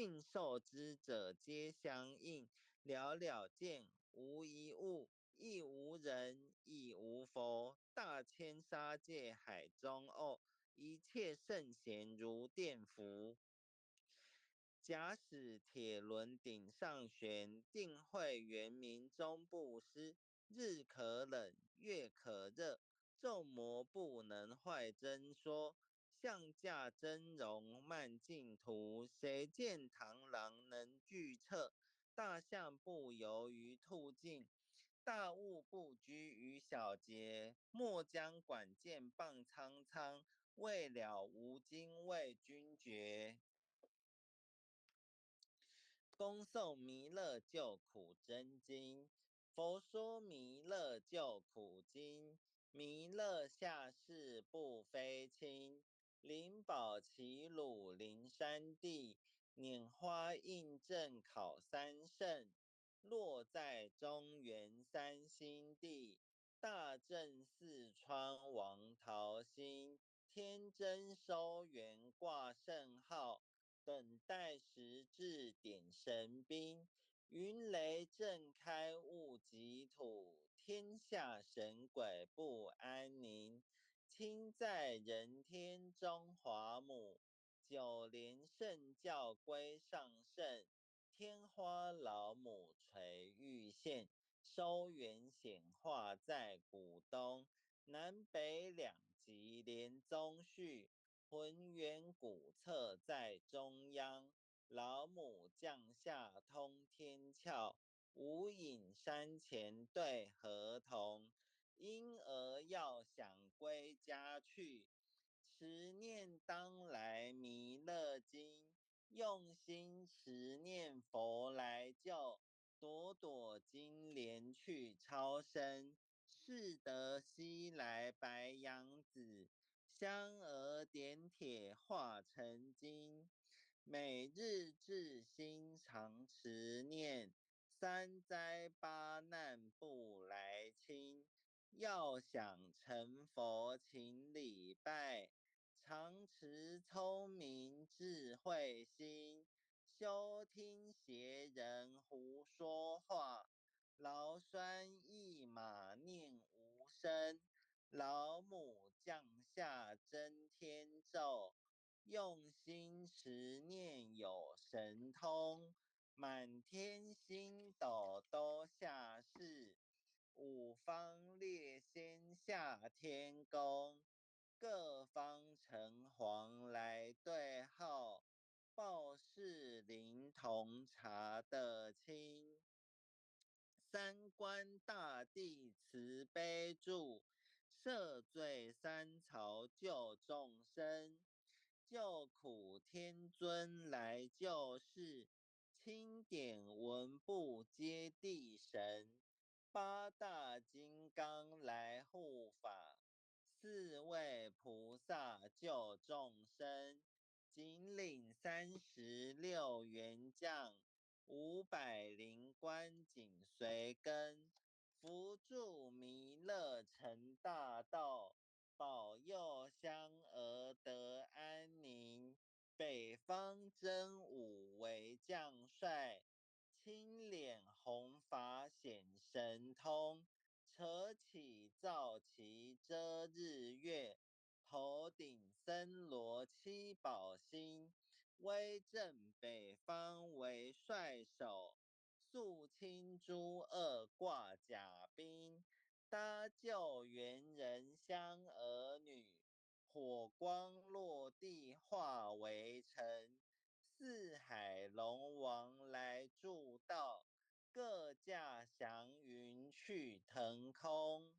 信受之者皆相应，了了见无一物，亦无人，亦无佛。大千沙界海中哦，一切圣贤如电符。假使铁轮顶上悬，定慧圆明终不失。日可冷，月可热，众魔不能坏真说。相驾真容慢净土，谁见螳螂能拒彻？大象不游于兔径，大物不拘于小节。莫将管剑傍苍苍，未了无经为君绝。恭诵弥勒救苦真经，佛说弥勒救苦经，弥勒下世不非亲，灵宝齐鲁灵山地，拈花印证考三圣，落在中原三星地，大正四川王桃心，天真收元挂圣号。等待时至点神兵，云雷震开悟极土，天下神鬼不安宁。亲在人天中华母，九莲圣教归上圣，天花老母垂玉线，收元显化在古东，南北两极连宗续。浑圆古册在中央，老母降下通天窍，无影山前对河童，婴儿要想归家去，持念当来弥勒经，用心持念佛来救，朵朵金莲去超生，识得西来白羊子。香儿点铁化成金，每日至心常持念，三灾八难不来侵。要想成佛，勤礼拜，常持聪明智慧心，休听邪人胡说话，劳酸一马念无声。老母降下真天咒，用心持念有神通，满天星斗都下世，五方列仙下天宫，各方城隍来对号，报事灵童查得清，三官大帝慈悲助。赦罪三朝救众生，救苦天尊来救世，钦点文部揭谛神，八大金刚来护法，四位菩萨救众生，紧领36员将，500灵官紧随跟。扶助弥勒成大道，保佑香儿得安宁。北方真武为将帅，青脸红发显神通，扯起皂旗遮日月，头顶森罗七宝星，威震北方为帅首。肃清诸恶挂甲兵，搭救猿人香儿女，火光落地化为尘。四海龙王来助道，各驾祥云去腾空。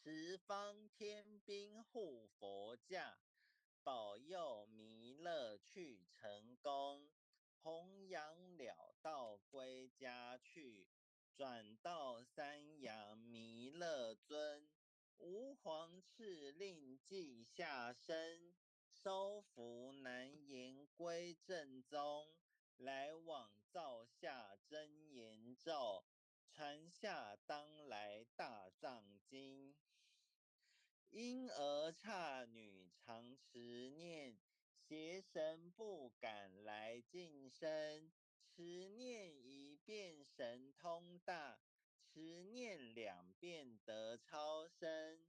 十方天兵护佛驾，保佑弥勒去成功。弘扬了道归家去，转到三阳弥勒尊，吾皇敕令记下身，收服南阎归正宗，来往造下真言咒，传下当来大藏经。婴儿刹女常持念。邪神不敢来近身。持念一遍神通大，持念两遍得超生，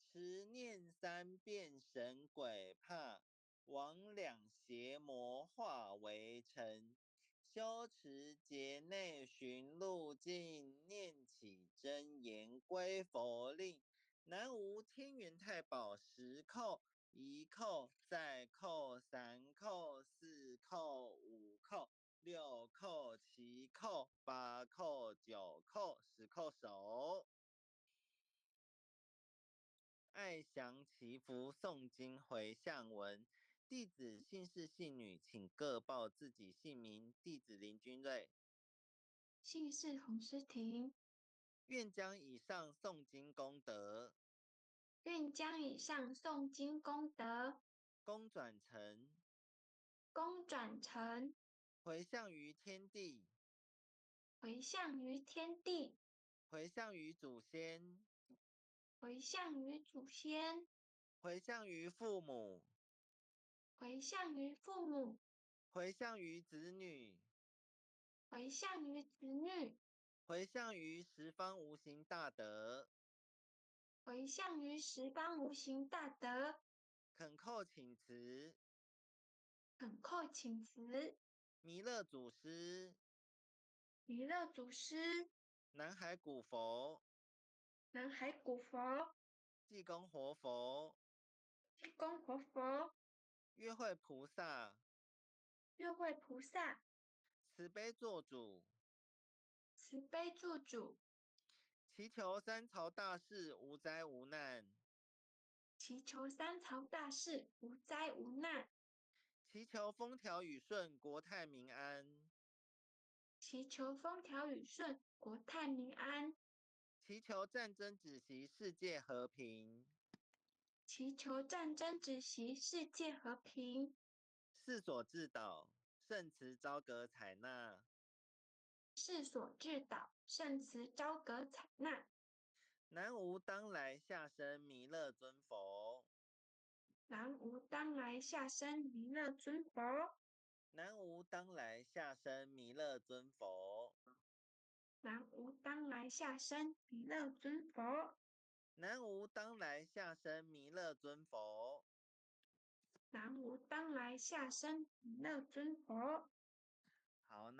持念三遍神鬼怕，魍魉邪魔化为尘。修持劫内寻路径，念起真言归佛令。南无天元太保十叩，一叩，再叩，三叩，四叩，五叩，六叩，七叩，八叩，九叩，十叩首。爱祥祈福诵经回向文，弟子姓氏姓女，请各报自己姓名。弟子林君瑞，姓氏洪诗婷，愿将以上诵经功德，愿将以上诵经功德，功转成，功转成，回向于天地，回向于天地，回向于祖先，回向于祖先，回向于父母，回向于父母，回向于子女，回向于子女，回向于十方无形大德，回向于十方无形大德，恳叩请辞，恳叩请辞，弥勒祖师，弥勒祖师，南海古佛，南海古佛，济公活佛，济公活佛，约会菩萨，约会菩萨，慈悲作主，慈悲作主，祈求三朝大事无灾无难，祈求三朝大事无灾无难，祈求风调雨顺，国泰民安，祈求风调雨顺，国泰民安，祈求战争止息，世界和平，祈求战争止息，世界和平。世所至导，圣慈昭格采纳。世所至导，圣慈昭格采纳。南无当来下生弥勒尊佛。南无当来下生弥勒尊佛。南无当来下生弥勒尊佛。南无当来下生弥勒尊佛。南无当来下生弥勒尊佛。南无当来下生弥勒尊佛。好，那。